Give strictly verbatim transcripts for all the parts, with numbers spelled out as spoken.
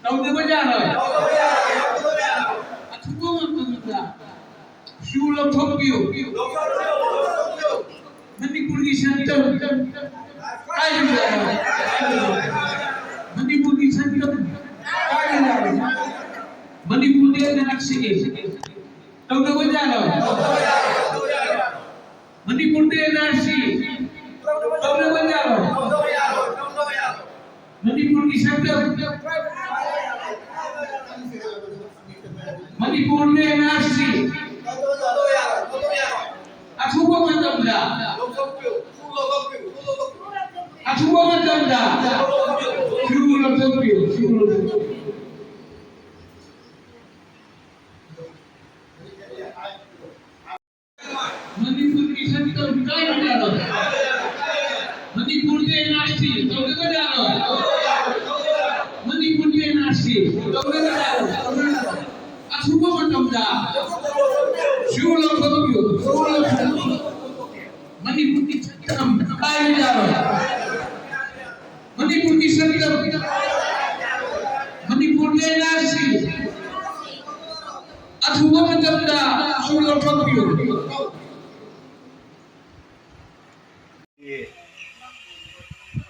ꯇꯧꯗꯕ ꯌꯥꯔꯣꯏ꯫ ꯑꯊꯨꯕ ꯃꯇꯝꯗ ꯁꯨ ꯂꯧꯊꯣꯛꯄꯤꯌꯨ꯫ ꯃꯅꯤꯄꯨꯔꯒꯤ ꯁꯛꯇꯝ ꯀꯥꯏꯕ ꯌꯥꯔꯣꯏ꯫ ꯃꯅꯤꯄꯨꯔꯒꯤ ꯁꯛꯇꯝ ꯀꯥꯏꯕ ꯌꯥꯔꯣꯏ꯫ ꯃꯅꯤꯄꯨꯔꯗꯤ ꯑꯩꯅ ꯅꯛꯁꯤꯜꯂꯤ꯫ ꯇꯧꯗꯕ ꯌꯥꯔꯣꯏ꯫ ꯃꯅꯤꯄꯨꯔꯗꯤ ꯑꯦꯟ ꯑꯥꯔ ꯁꯤ ꯇꯧꯗꯕ ꯌꯥꯔꯣꯏ꯫ ꯃꯅꯤꯄꯨꯔꯒꯤ ꯁꯛꯇꯝ ꯃꯅꯤꯄꯨꯔꯒꯤ ꯑꯦꯟ ꯑꯥꯔ ꯁꯤ ꯑꯊꯨꯕ ꯃꯇꯝꯗ ꯑꯊꯨꯕ ꯃꯇꯝꯗ ꯁꯨ ꯂꯧꯊꯣꯛꯄꯤꯌꯨ, ꯁꯨ ꯂꯧꯊꯣꯛꯄꯤꯌꯨ꯫ ꯃꯅꯤꯄꯨꯔꯒꯤ ꯁꯛꯇꯝ ꯀꯥꯏꯕ ꯌꯥꯔꯣꯏ꯫ ꯃꯅꯤꯄꯨꯔꯗꯤ ꯑꯦꯟ ꯑꯥꯔ ꯁꯤ ꯇꯧꯗꯕ ꯌꯥꯔꯣꯏ꯫ ꯃꯅꯤꯄꯨꯔꯗꯤ ꯑꯦꯟ ꯑꯥꯔ ꯁꯤ ꯇꯧꯗꯕ ꯌꯥꯔꯣꯏ꯫ ꯑꯊꯨꯕ ꯃꯇꯝꯗ ꯁꯨ ꯂꯧꯊꯣꯛꯄꯤꯌꯨ, ꯁꯨ ꯂꯧꯊꯣꯛꯄꯤꯌꯨ꯫ ꯃꯅꯤꯄꯨꯔꯒꯤ ꯁꯛꯇꯝ ꯀꯥꯏꯕ ꯌꯥꯔꯣꯏ꯫ ꯃꯅꯤꯄꯨꯔꯒꯤ ꯁꯛꯇꯝ, ꯃꯅꯤꯄꯨꯔꯗꯤ ꯑꯦꯟ ꯑꯥꯔ ꯁꯤ ꯑꯊꯨꯕ ꯃꯇꯝꯗ ꯁꯨ ꯂꯧꯊꯣꯛꯄꯤꯌꯨ꯫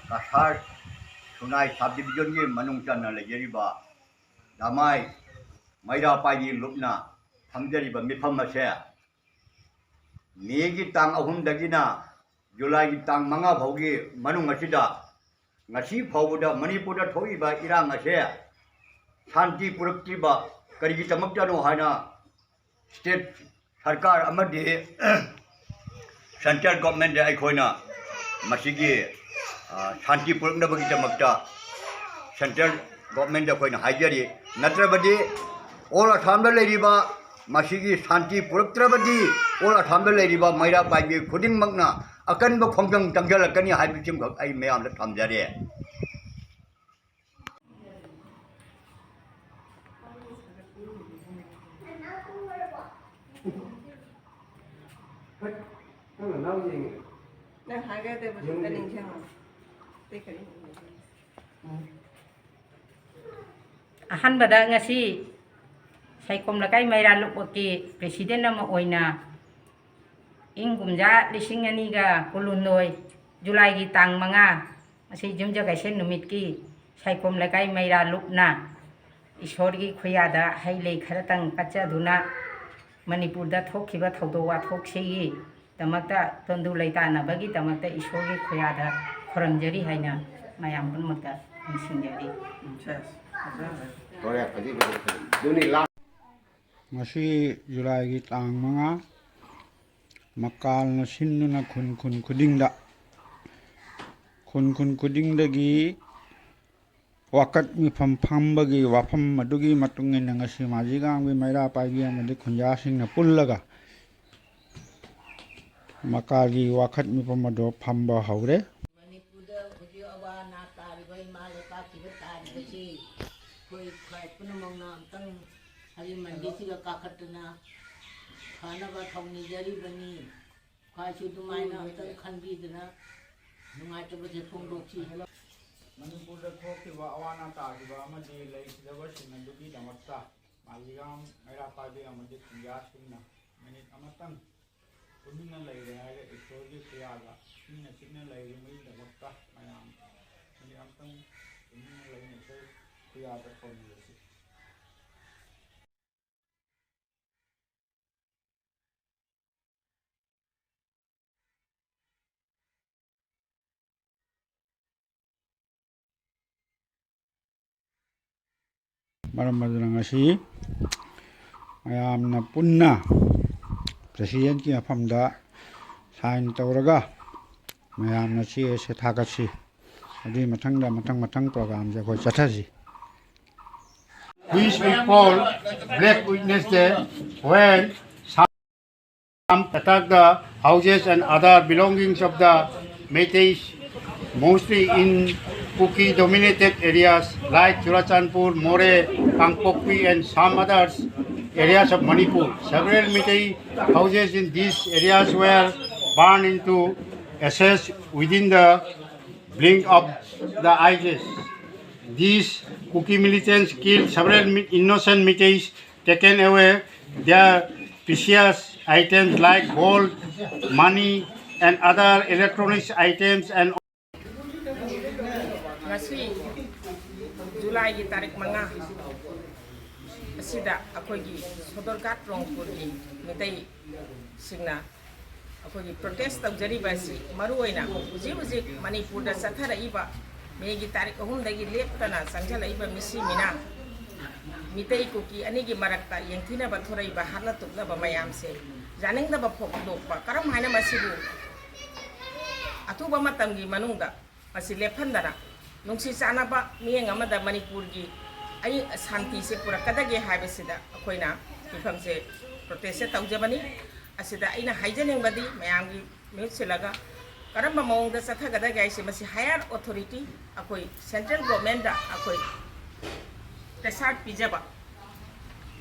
ꯀꯁꯥꯔ ꯁꯨꯅꯥꯏ ꯁꯕ ꯗꯤꯕꯤꯖꯟꯒꯤ ꯃꯅꯨꯡ ꯆꯟꯅ ꯂꯩꯖꯔꯤꯕ ꯗꯃꯥꯏ ꯃꯩꯔꯥ ꯄꯥꯏꯕꯤ ꯂꯨꯞꯅ ꯐꯝꯖꯔꯤꯕ ꯃꯤꯐꯝ ꯑꯁꯦ ꯃꯦꯒꯤ ꯇꯥꯡ ꯑꯍꯨꯝꯗꯒꯤꯅ ꯖꯨꯂꯥꯏꯒꯤ ꯇꯥꯡ ꯃꯉꯥ ꯐꯥꯎꯒꯤ ꯃꯅꯨꯡ ꯑꯁꯤꯗ ꯉꯁꯤ ꯐꯥꯎꯕꯗ ꯃꯅꯤꯄꯨꯔꯗ ꯊꯣꯛꯏꯕ ꯏꯔꯥꯡ ꯑꯁꯦ ꯁꯥꯟꯇꯤ ꯄꯨꯔꯛꯇ꯭ꯔꯤꯕ ꯀꯔꯤꯒꯤꯗꯃꯛꯇꯅꯣ ꯍꯥꯏꯅ ꯁ꯭ꯇꯦꯠ ꯁꯔꯀꯥꯔ ꯑꯃꯗꯤ ꯁꯦꯟꯇ꯭ꯔꯦꯜ ꯒꯣꯔꯃꯦꯟꯗ ꯑꯩꯈꯣꯏꯅ ꯃꯁꯤꯒꯤ, ꯑ, ꯁꯥꯟꯇꯤ ꯄꯨꯔꯛꯅꯕꯒꯤꯗꯃꯛꯇ ꯁꯦꯟꯇ꯭ꯔꯦꯜ ꯒꯣꯔꯃꯦꯟꯗ ꯑꯩꯈꯣꯏꯅ ꯍꯥꯏꯖꯔꯤ꯫ ꯅꯠꯇ꯭ꯔꯕꯗꯤ ꯑꯣꯜ ꯑꯁꯥꯝꯗ ꯂꯩꯔꯤꯕ ꯃꯁꯤꯒꯤ ꯁꯥꯟꯇꯤ ꯄꯨꯔꯛꯇ꯭ꯔꯕꯗꯤ ꯑꯣꯜ ꯑꯁꯥꯝꯗ ꯂꯩꯔꯤꯕ ꯃꯩꯔꯥ ꯄꯥꯏꯕꯤ ꯈꯨꯗꯤꯡꯃꯛꯅ ꯑꯀꯟꯕ ꯈꯣꯡꯖꯪ ꯆꯪꯁꯤꯜꯂꯛꯀꯅꯤ ꯍꯥꯏꯕꯁꯤꯃꯈꯛ ꯑꯩ ꯃꯌꯥꯝꯗ ꯊꯝꯖꯔꯦ꯫ ꯅꯪ ꯍꯥꯏꯒꯗꯕꯁꯨ ꯑꯝꯇ ꯅꯤꯡꯁꯤꯡꯉꯣ꯫ ꯑꯇꯩ ꯀꯔꯤꯝ ꯅꯤꯡꯁꯤꯡꯉꯣ꯫ ꯑꯍꯥꯟꯕꯗ ꯉꯁꯤ ꯁꯥꯏꯈꯣꯝ ꯂꯩꯀꯥꯏ ꯃꯩꯔꯥ ꯂꯨꯞꯀꯤ ꯄ꯭ꯔꯦꯁꯤꯗꯦꯟ ꯑꯃ ꯑꯣꯏꯅ ꯏꯪ ꯀꯨꯝꯖꯥ ꯂꯤꯁꯤꯡ ꯑꯅꯤꯒ ꯀꯨꯟꯍꯨꯝꯗꯣꯏ ꯖꯨꯂꯥꯏꯒꯤ ꯇꯥꯡ ꯃꯉꯥ, ꯉꯁꯤ ꯌꯨꯝꯖꯀꯩꯁ ꯅꯨꯃꯤꯠꯀꯤ ꯁꯥꯏꯈꯣꯝ ꯂꯩꯀꯥꯏ ꯃꯩꯔꯥ ꯂꯨꯞꯅ ꯏꯁꯣꯔꯒꯤ ꯈꯨꯌꯥꯗ ꯍꯩ ꯂꯩ ꯈꯔꯇꯪ ꯀꯠꯆꯗꯨꯅ ꯃꯅꯤꯄꯨꯔꯗ ꯊꯣꯛꯈꯤꯕ ꯊꯧꯗꯣꯛ ꯋꯥꯊꯣꯛꯁꯤꯒꯤ ꯗꯃꯛꯇ, ꯇꯣꯟꯗꯨ ꯂꯩꯇꯥꯅꯕꯒꯤꯗꯃꯛꯇ ꯏꯁꯣꯔꯒꯤ ꯈꯨꯌꯥꯗ ꯈꯨꯔꯨꯝꯖꯔꯤ ꯍꯥꯏꯅ ꯃꯌꯥꯝ ꯄꯨꯝꯅꯃꯛꯇ ꯅꯤꯡꯁꯤꯡꯖꯔꯤ꯫ ꯉꯁꯤ ꯖꯨꯂꯥꯏꯒꯤ ꯇꯥꯡ ꯃꯉꯥ, ꯃꯀꯥꯜꯅ ꯁꯤꯟꯗꯨꯅ ꯈꯨꯟ ꯈꯨꯟ ꯈꯨꯗꯤꯡꯗ, ꯈꯨꯟ ꯈꯨꯟ ꯈꯨꯗꯤꯡꯗꯒꯤ ꯋꯥꯀꯠ ꯃꯤꯐꯝ ꯐꯝꯕꯒꯤ ꯋꯥꯐꯝ ꯑꯗꯨꯒꯤ ꯃꯇꯨꯡ ꯏꯟꯅ ꯉꯁꯤ ꯃꯥꯖꯤꯒꯥꯝꯒꯤ ꯃꯩꯔꯥ ꯄꯥꯏꯕꯤ ꯑꯃꯗꯤ ꯈꯨꯟꯖꯥꯁꯤꯡꯅ ꯄꯨꯜꯂꯒ ꯃꯀꯥꯜꯒꯤ ꯋꯥꯀꯠ ꯃꯤꯐꯝ ꯑꯗꯨ ꯐꯝꯕ ꯍꯧꯔꯦ꯫ ꯃꯅꯤꯄꯨꯔꯗ ꯍꯧꯖꯤꯛ ꯑꯋꯥ ꯑꯅꯥ ꯇꯥꯔꯤꯕ, ꯏꯃꯥ ꯂꯩꯄꯥꯛꯁꯤꯗ ꯇꯥꯔꯤꯕꯁꯤ ꯑꯩꯈꯣꯏ ꯈ꯭ꯋꯥꯏ ꯄꯨꯝꯅꯃꯛꯅ ꯑꯝꯇꯪ ꯍꯔꯤ ꯃꯟꯗꯤꯔꯁꯤꯗ ꯀꯥꯈꯠꯇꯅ ꯐꯅꯕ ꯊꯧꯅꯤꯖꯔꯤꯕꯅꯤ꯫ ꯈ꯭ꯋꯥꯏꯁꯨ ꯑꯗꯨꯃꯥꯏꯅ ꯑꯝꯇꯪ ꯈꯟꯕꯤꯗꯅ ꯅꯨꯡꯉꯥꯏꯇꯕꯁꯦ ꯐꯣꯡꯗꯣꯛꯁꯤ꯫ ꯃꯅꯤꯄꯨꯔꯗ ꯊꯣꯛꯈꯤꯕ ꯑꯋꯥ ꯑꯅꯥ ꯇꯥꯈꯤꯕ ꯑꯃꯗꯤ ꯂꯩꯈꯤꯗꯕꯁꯤꯡ ꯑꯗꯨꯒꯤꯗꯃꯛꯇ ꯃꯥꯂꯤꯒꯥꯝ ꯃꯩꯔꯥ ꯄꯥꯏꯕꯤ ꯑꯃꯗꯤ ꯈꯨꯟꯖꯥꯁꯤꯡꯅ ꯃꯤꯅꯤꯠ ꯑꯃꯇꯪ ꯇꯨꯃꯤꯟꯅ ꯂꯩꯔꯦ ꯍꯥꯏꯔꯒ ꯏꯁꯣꯔꯒꯤ ꯈꯨꯌꯥꯗ ꯏꯪꯅ ꯆꯤꯛꯅ ꯂꯩꯔꯤꯉꯩꯗꯃꯛꯇ ꯃꯌꯥꯝ ꯃꯤꯅꯤꯠ ꯑꯃꯇꯪ ꯇꯨꯃꯤꯟꯅ ꯂꯩꯅ ꯏꯁꯣꯔ ꯈꯨꯌꯥꯗ ꯊꯧꯅꯤꯖꯁꯤ꯫ ꯃꯔꯝ ꯑꯗꯨꯅ ꯉꯁꯤ ꯃꯌꯥꯝꯅ ꯄꯨꯟꯅ ꯄ꯭ꯔꯦꯁꯤꯗꯦꯟꯠꯀꯤ ꯃꯐꯝꯗ ꯁꯥꯏꯟ ꯇꯧꯔꯒ ꯃꯌꯥꯝꯅ ꯆꯦ ꯑꯁꯦ ꯊꯥꯒꯠꯁꯤ꯫ ꯑꯗꯨꯒꯤ ꯃꯊꯪꯗ ꯃꯊꯪ ꯃꯊꯪ ꯄ꯭ꯔꯣꯒ꯭ꯔꯥꯝꯁꯦ ꯑꯩꯈꯣꯏ ꯆꯠꯊꯁꯤ꯫ Which we call Black Witness Day, when some attack the houses and other belongings of the Meiteis, mostly in Kuki-dominated areas like Churachandpur, Moreh, Kangpokpi, and some other areas of Manipur. Several Meitei houses in these areas were burned into ashes within the blink of the eyes. These Kuki militants killed several mi- innocent Meiteis, taken away their precious items like gold, money, and other electronics items and ꯉꯁꯤ ꯖꯨꯂꯥꯏꯒꯤ ꯇꯥꯔꯤꯛ ꯃꯉꯥ ꯑꯁꯤꯗ ꯑꯩꯈꯣꯏꯒꯤ ꯁꯣꯗꯔꯒꯥꯠ ꯔꯣꯡꯄꯨꯔꯒꯤ ꯃꯤꯇꯩꯁꯤꯡꯅ ꯑꯩꯈꯣꯏꯒꯤ protest ꯇꯧꯖꯔꯤꯕ ꯑꯁꯤ ꯃꯔꯨꯑꯣꯏꯅ ꯍꯧꯖꯤꯛ ꯍꯧꯖꯤꯛ ꯃꯅꯤꯄꯨꯔꯗ ꯆꯠꯊꯔꯛꯏꯕ ꯃꯦꯒꯤ ꯇꯥꯔꯤꯛ ꯑꯍꯨꯝꯗꯒꯤ ꯂꯦꯞꯇꯅ ꯆꯪꯁꯤꯜꯂꯛꯏꯕ ꯃꯤꯁꯤ ꯃꯤꯅ ꯃꯤꯇꯩ ꯀꯨꯀꯤ ꯑꯅꯤꯒꯤ ꯃꯔꯛꯇ ꯌꯦꯡꯊꯤꯅꯕ ꯊꯣꯔꯛꯏꯕ ꯍꯥꯠꯅ ꯇꯨꯞꯅꯕ ꯃꯌꯥꯝꯁꯦ ꯌꯥꯅꯤꯡꯗꯕ ꯐꯣꯡꯗꯣꯛꯄ ꯀꯔꯝ ꯍꯥꯏꯅ ꯃꯁꯤꯕꯨ ꯑꯊꯨꯕ ꯃꯇꯝꯒꯤ ꯃꯅꯨꯡꯗ ꯃꯁꯤ ꯂꯦꯞꯍꯟꯗꯅ ꯅꯨꯡꯁꯤ ꯆꯥꯟꯅꯕ ꯃꯤꯠꯌꯦꯡ ꯑꯃꯗ ꯃꯅꯤꯄꯨꯔꯒꯤ ꯑꯩ ꯁꯥꯟꯇꯤꯁꯦ ꯄꯨꯔꯛꯀꯗꯒꯦ ꯍꯥꯏꯕꯁꯤꯗ ꯑꯩꯈꯣꯏꯅ ꯃꯤꯐꯝꯁꯦ ꯄ꯭ꯔꯣꯇꯦꯁꯁꯦ ꯇꯧꯖꯕꯅꯤ꯫ ꯑꯁꯤꯗ ꯑꯩꯅ ꯍꯥꯏꯖꯅꯤꯡꯕꯗꯤ ꯃꯌꯥꯝꯒꯤ ꯃꯤꯍꯨꯠ ꯁꯤꯜꯂꯒ ꯀꯔꯝꯕ ꯃꯑꯣꯡꯗ ꯆꯠꯊꯒꯗꯒꯦ ꯍꯥꯏꯁꯦ ꯃꯁꯤ ꯍꯥꯌꯔ ꯑꯣꯊꯣꯔꯤꯇꯤ ꯑꯩꯈꯣꯏ ꯁꯦꯟꯇ꯭ꯔꯦꯜ ꯒꯣꯔꯃꯦꯟꯗ ꯑꯩꯈꯣꯏ ꯄ꯭ꯔꯦꯁꯥꯔ ꯄꯤꯖꯕ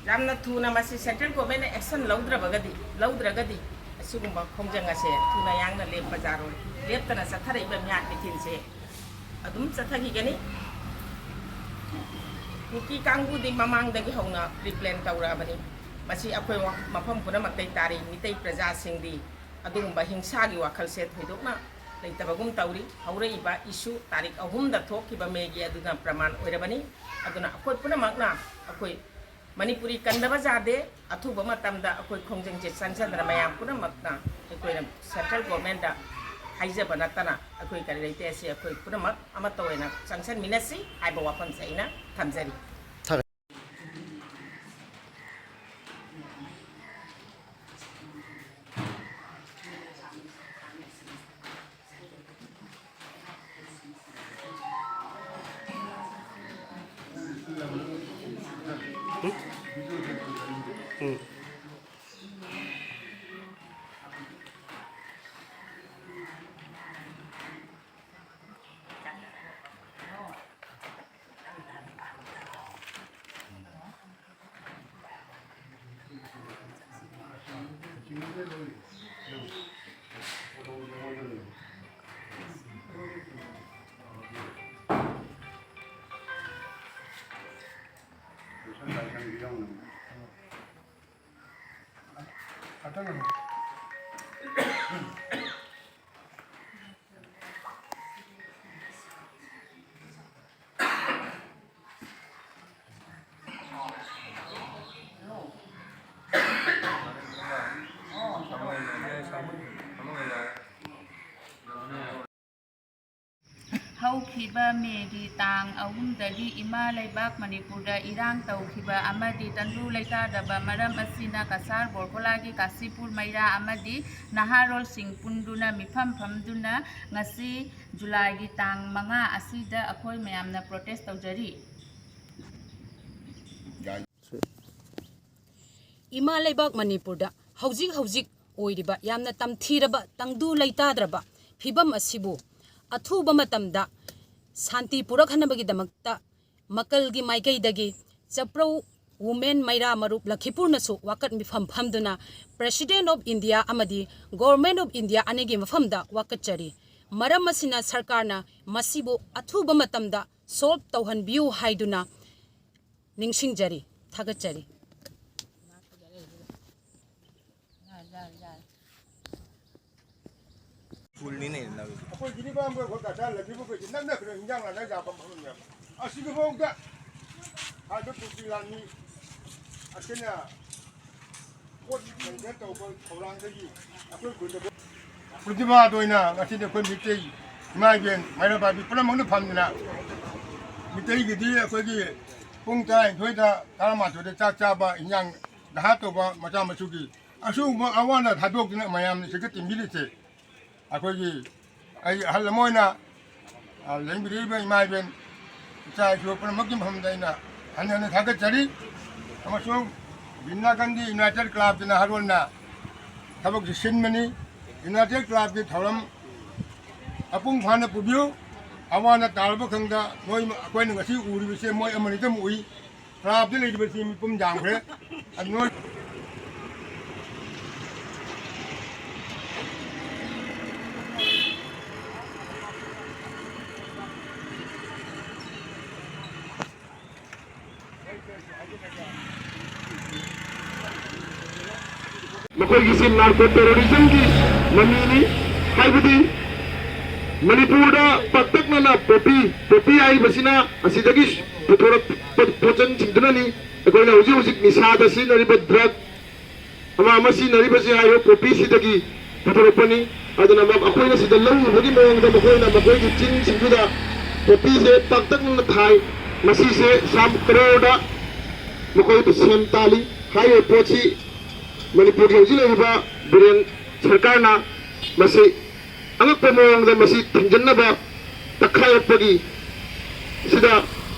ꯌꯥꯝꯅ ꯊꯨꯅ ꯃꯁꯤ ꯁꯦꯟꯇ꯭ꯔꯦꯜ ꯒꯣꯔꯃꯦꯟꯅ ꯑꯦꯛꯁꯟ ꯂꯧꯗ꯭ꯔꯕꯒꯗꯤ ꯂꯧꯗ꯭ꯔꯒꯗꯤ ꯑꯁꯤꯒꯨꯝꯕ ꯈꯣꯡꯖꯪ ꯑꯁꯦ ꯊꯨꯅ ꯌꯥꯡꯅ ꯂꯦꯞꯄꯖꯥꯔꯣꯏ꯫ ꯂꯦꯞꯇꯅ ꯆꯠꯊꯔꯛꯏꯕ ꯃꯤꯍꯥꯠ ꯃꯤꯊꯤꯟꯁꯦ ꯑꯗꯨꯝ ꯆꯠꯊꯈꯤꯒꯅꯤ꯫ ꯀꯨꯀꯤ ꯀꯥꯡꯕꯨꯗꯤ ꯃꯃꯥꯡꯗꯒꯤ ꯍꯧꯅ ꯄ꯭ꯔꯤꯄ꯭ꯂꯦꯟ ꯇꯧꯔꯛꯑꯕꯅꯤ꯫ ꯃꯁꯤ ꯑꯩꯈꯣꯏ ꯃꯐꯝ ꯄꯨꯝꯅꯃꯛꯇꯩ ꯇꯥꯔꯤ ꯃꯤꯇꯩ ꯄ꯭ꯔꯖꯥꯁꯤꯡꯗꯤ ꯑꯗꯨꯒꯨꯝꯕ ꯍꯤꯡꯁꯥꯒꯤ ꯋꯥꯈꯜꯁꯦ ꯊꯣꯏꯗꯣꯛꯅ ꯂꯩꯇꯕꯒꯨꯝ ꯇꯧꯔꯤ꯫ ꯍꯧꯔꯛꯏꯕ ꯏꯁꯨ ꯇꯥꯔꯤꯛ ꯑꯍꯨꯝꯗ ꯊꯣꯛꯈꯤꯕ ꯃꯦꯒꯤ ꯑꯗꯨꯅ ꯄ꯭ꯔꯃꯥꯟ ꯑꯣꯏꯔꯕꯅꯤ꯫ ꯑꯗꯨꯅ ꯑꯩꯈꯣꯏ ꯄꯨꯝꯅꯃꯛꯅ ꯑꯩꯈꯣꯏ ꯃꯅꯤꯄꯨꯔꯤ ꯀꯟꯗꯕ ꯌꯥꯗꯦ꯫ ꯑꯊꯨꯕ ꯃꯇꯝꯗ ꯑꯩꯈꯣꯏ ꯈꯣꯡꯖꯪꯁꯦ ꯆꯪꯁꯤꯟꯗꯅ ꯃꯌꯥꯝ ꯄꯨꯝꯅꯃꯛꯅ ꯑꯩꯈꯣꯏꯅ ꯁꯦꯟꯇ꯭ꯔꯦꯜ ꯒꯣꯔꯃꯦꯟꯗ ꯍꯥꯏꯖꯕ ꯅꯠꯇꯅ ꯑꯩꯈꯣꯏ ꯀꯔꯤ ꯂꯩꯇꯦ꯫ ꯑꯁꯤ ꯑꯩꯈꯣꯏ ꯄꯨꯝꯅꯃꯛ ꯑꯃꯠꯇ ꯑꯣꯏꯅ ꯆꯪꯁꯤꯟꯃꯤꯟꯅꯁꯤ ꯍꯥꯏꯕ ꯋꯥꯐꯝꯁꯦ ꯑꯩꯅ ꯊꯝꯖꯔꯤ꯫ ꯍꯧꯈꯤꯕ ꯃꯦꯒꯤ ꯇꯥꯡ ꯑꯍꯨꯝꯗꯒꯤ ꯏꯃꯥ ꯂꯩꯕꯥꯛ ꯃꯅꯤꯄꯨꯔꯗ ꯏꯔꯥꯡ ꯇꯧꯈꯤꯕ ꯑꯃꯗꯤ ꯇꯪꯗꯨ ꯂꯩꯇꯥꯗꯕ ꯃꯔꯝ ꯑꯁꯤꯅ ꯀꯁꯥꯔ ꯕꯣꯔꯈꯣꯂꯥꯒꯤ ꯀꯥꯁꯤꯄꯨꯔ ꯃꯩꯔꯥ ꯑꯃꯗꯤ ꯅꯍꯥꯔꯣꯜꯁꯤꯡ ꯄꯨꯟꯗꯨꯅ ꯃꯤꯐꯝ ꯐꯝꯗꯨꯅ ꯉꯁꯤ ꯖꯨꯂꯥꯏꯒꯤ ꯇꯥꯡ ꯃꯉꯥ ꯑꯁꯤꯗ ꯑꯩꯈꯣꯏ ꯃꯌꯥꯝꯅ ꯄ꯭ꯔꯣꯇꯦꯁ ꯇꯧꯖꯔꯤ꯫ ꯏꯃꯥ ꯂꯩꯕꯥꯛ ꯃꯅꯤꯄꯨꯔꯗ ꯍꯧꯖꯤꯛ ꯍꯧꯖꯤꯛ ꯑꯣꯏꯔꯤꯕ ꯌꯥꯝꯅ ꯇꯝꯊꯤꯔꯕ, ꯇꯪꯗꯨ ꯂꯩꯇꯥꯗ꯭ꯔꯕ ꯐꯤꯕꯝ ꯑꯁꯤꯕꯨ ꯑꯊꯨꯕ ꯃꯇꯝꯗ ꯁꯥꯟꯇꯤ ꯄꯨꯔꯛꯍꯟꯅꯕꯒꯤꯗꯃꯛꯇ ꯃꯀꯜꯒꯤ ꯃꯥꯏꯀꯩꯗꯒꯤ ꯆꯄ꯭ꯔꯧ ꯋꯨꯃꯦꯟ ꯃꯩꯔꯥ ꯃꯔꯨꯞ ꯂꯈꯤꯄꯨꯔꯅꯁꯨ ꯋꯥꯀꯠ ꯃꯤꯐꯝ ꯐꯝꯗꯨꯅ President of India ꯑꯃꯗꯤ Government of India ꯑꯅꯤꯒꯤ ꯃꯐꯝꯗ ꯋꯥꯀꯠꯆꯔꯤ꯫ ꯃꯔꯝ ꯑꯁꯤꯅ ꯁꯔꯀꯥꯔꯅ ꯃꯁꯤꯕꯨ ꯑꯊꯨꯕ ꯃꯇꯝꯗ solve ꯇꯧꯍꯟꯕꯤꯌꯨ ꯍꯥꯏꯗꯨꯅ ꯅꯤꯡꯁꯤꯡꯖꯔꯤ, ꯊꯥꯒꯠꯆꯔꯤ꯫ ꯐꯨꯜꯅꯤꯅꯦ ꯅꯪꯒꯤꯁꯦ꯫ ꯑꯩꯈꯣꯏ ꯖꯤꯔꯤꯕꯥꯝꯒ ꯑꯩꯈꯣꯏ ꯀꯆꯥ ꯂꯩꯈꯤꯕꯈꯩꯁꯦ ꯅꯛꯅꯈ꯭ꯔꯦ, ꯍꯤꯟꯖꯥꯡ ꯂꯥꯟꯅ ꯌꯥꯕ ꯃꯐꯝꯅꯦꯕ꯫ ꯑꯁꯤꯗꯐꯥꯎꯗ ꯍꯥꯏꯕ ꯀꯨꯀꯤ ꯂꯥꯟꯃꯤ ꯑꯁꯤꯅ ꯄꯣꯠ ꯀꯟꯇꯦꯟ ꯇꯧꯕ ꯊꯧꯔꯥꯡꯗꯒꯤ ꯑꯩꯈꯣꯏ ꯈꯨꯟꯗ ꯄ꯭ꯔꯇꯤꯕꯥꯗ ꯑꯣꯏꯅ ꯉꯁꯤꯗꯤ ꯑꯩꯈꯣꯏ ꯃꯤꯇꯩ ꯏꯃꯥ ꯏꯕꯦꯟ ꯃꯩꯔꯥ ꯄꯥꯏꯕꯤ ꯄꯨꯝꯅꯃꯛꯅ ꯐꯝꯗꯅ ꯃꯤꯇꯩꯒꯤꯗꯤ ꯑꯩꯈꯣꯏꯒꯤ ꯄꯨꯡ ꯇꯔꯥꯅꯤꯊꯣꯏꯗ ꯇꯔꯥꯃꯥꯊꯣꯏꯗ ꯆꯥꯛ ꯆꯥꯕ, ꯏꯟꯖꯥꯡ ꯗꯍꯥ ꯇꯧꯕ ꯃꯆꯥ ꯃꯁꯨꯒꯤ ꯑꯁꯤꯒꯨꯝꯕ ꯑꯋꯥ ꯑꯅꯥ ꯊꯥꯗꯣꯛꯇꯨꯅ ꯃꯌꯥꯝꯅ ꯁꯤꯒ ꯇꯤꯟꯕꯤꯔꯤꯁꯦ ꯑꯩꯈꯣꯏꯒꯤ ꯑꯩ ꯑꯍꯜ ꯑꯃ ꯑꯣꯏꯅ, ꯑ, ꯂꯦꯡꯕꯤꯔꯛꯏꯕ ꯏꯃꯥ ꯏꯕꯦꯟ, ꯏꯆꯥ ꯏꯁꯨ ꯄꯨꯝꯅꯃꯛꯀꯤ ꯃꯐꯝꯗ ꯑꯩꯅ ꯍꯟꯅ ꯍꯟꯅ ꯊꯥꯒꯠꯆꯔꯤ꯫ ꯑꯃꯁꯨꯡ ꯕꯤꯟꯗꯥ ꯒꯥꯟꯙꯤ ꯌꯨꯅꯥꯏꯇꯦꯠ ꯀ꯭ꯂꯕꯀꯤ ꯅꯍꯥꯔꯣꯜꯅ ꯊꯕꯛꯁꯤ ꯁꯤꯟꯕꯅꯤ꯫ ꯌꯨꯅꯥꯏꯇꯦꯠ ꯀ꯭ꯂꯕꯀꯤ ꯊꯧꯔꯝ ꯃꯄꯨꯡ ꯐꯥꯅ ꯄꯨꯕꯤꯌꯨ꯫ ꯑꯋꯥ ꯑꯅꯥ ꯇꯥꯔꯕ ꯈꯪꯗ ꯃꯣꯏ, ꯑꯩꯈꯣꯏꯅ ꯉꯁꯤ ꯎꯔꯤꯕꯁꯦ ꯃꯣꯏ ꯑꯃꯅꯤꯇꯪ ꯎꯏ꯫ ꯀ꯭ꯂꯕꯇ ꯂꯩꯔꯤꯕꯁꯤ ꯃꯤꯄꯨꯝ ꯌꯥꯝꯈ꯭ꯔꯦ꯫ ꯑꯗꯨ ꯅꯣꯏ ꯃꯈꯣꯏꯒꯤꯁꯤ ꯅꯥꯔꯀꯣ ꯇꯦꯔꯣꯔꯤꯖꯝꯒꯤ ꯃꯃꯤꯅꯤ꯫ ꯍꯥꯏꯕꯗꯤ ꯃꯅꯤꯄꯨꯔꯗ ꯄꯥꯛꯇꯛꯅꯅ ꯄꯣꯄꯤ, ꯄꯣꯄꯤ ꯍꯥꯏꯔꯤꯕꯁꯤꯅ ꯑꯁꯤꯗꯒꯤ ꯄꯨꯊꯣꯔꯛꯄ ꯄꯣꯠꯆꯪꯁꯤꯡꯗꯨꯅꯅꯤ꯫ ꯑꯩꯈꯣꯏꯅ ꯍꯧꯖꯤꯛ ꯍꯧꯖꯤꯛ ꯅꯤꯁꯥꯗ ꯁꯤꯖꯤꯟꯅꯔꯤꯕ ꯗ꯭ꯔꯒ ꯑꯃ ꯑꯃ ꯁꯤꯖꯤꯟꯅꯔꯤꯕꯁꯤ ꯍꯥꯏꯔꯤꯕ ꯄꯣꯄꯤꯁꯤꯗꯒꯤ ꯄꯨꯊꯣꯔꯛꯄꯅꯤ꯫ ꯑꯗꯨꯅ ꯃ-, ꯑꯩꯈꯣꯏꯅ ꯁꯤꯗ ꯂꯧꯔꯨꯕꯒꯤ ꯃꯑꯣꯡꯗ ꯃꯈꯣꯏꯅ ꯃꯈꯣꯏꯒꯤ ꯆꯤꯡꯁꯤꯡꯗꯨꯗ ꯄꯣꯄꯤꯁꯦ ꯄꯥꯛꯇꯛꯅꯅ ꯊꯥꯏ꯫ ꯃꯁꯤꯁꯦ ꯁꯥꯝ ꯀꯔꯣꯔꯗ ꯃꯈꯣꯏꯗ ꯁꯦꯝ ꯇꯥꯜꯂꯤ꯫ ꯍꯥꯏꯔꯤꯕ ꯄꯣꯠꯁꯤ ꯃꯅꯤꯄꯨꯔꯒꯤ ꯍꯧꯖꯤꯛ ꯂꯩꯔꯤꯕ ꯕꯤꯔꯦꯟ ꯁꯔꯀꯥꯔꯅ ꯃꯁꯤ ꯑꯉꯛꯄ ꯃꯑꯣꯡꯗ ꯃꯁꯤ ꯊꯤꯡꯖꯤꯟꯅꯕ ꯇꯛꯈꯥꯏꯔꯛꯄꯒꯤ ꯁꯤꯗ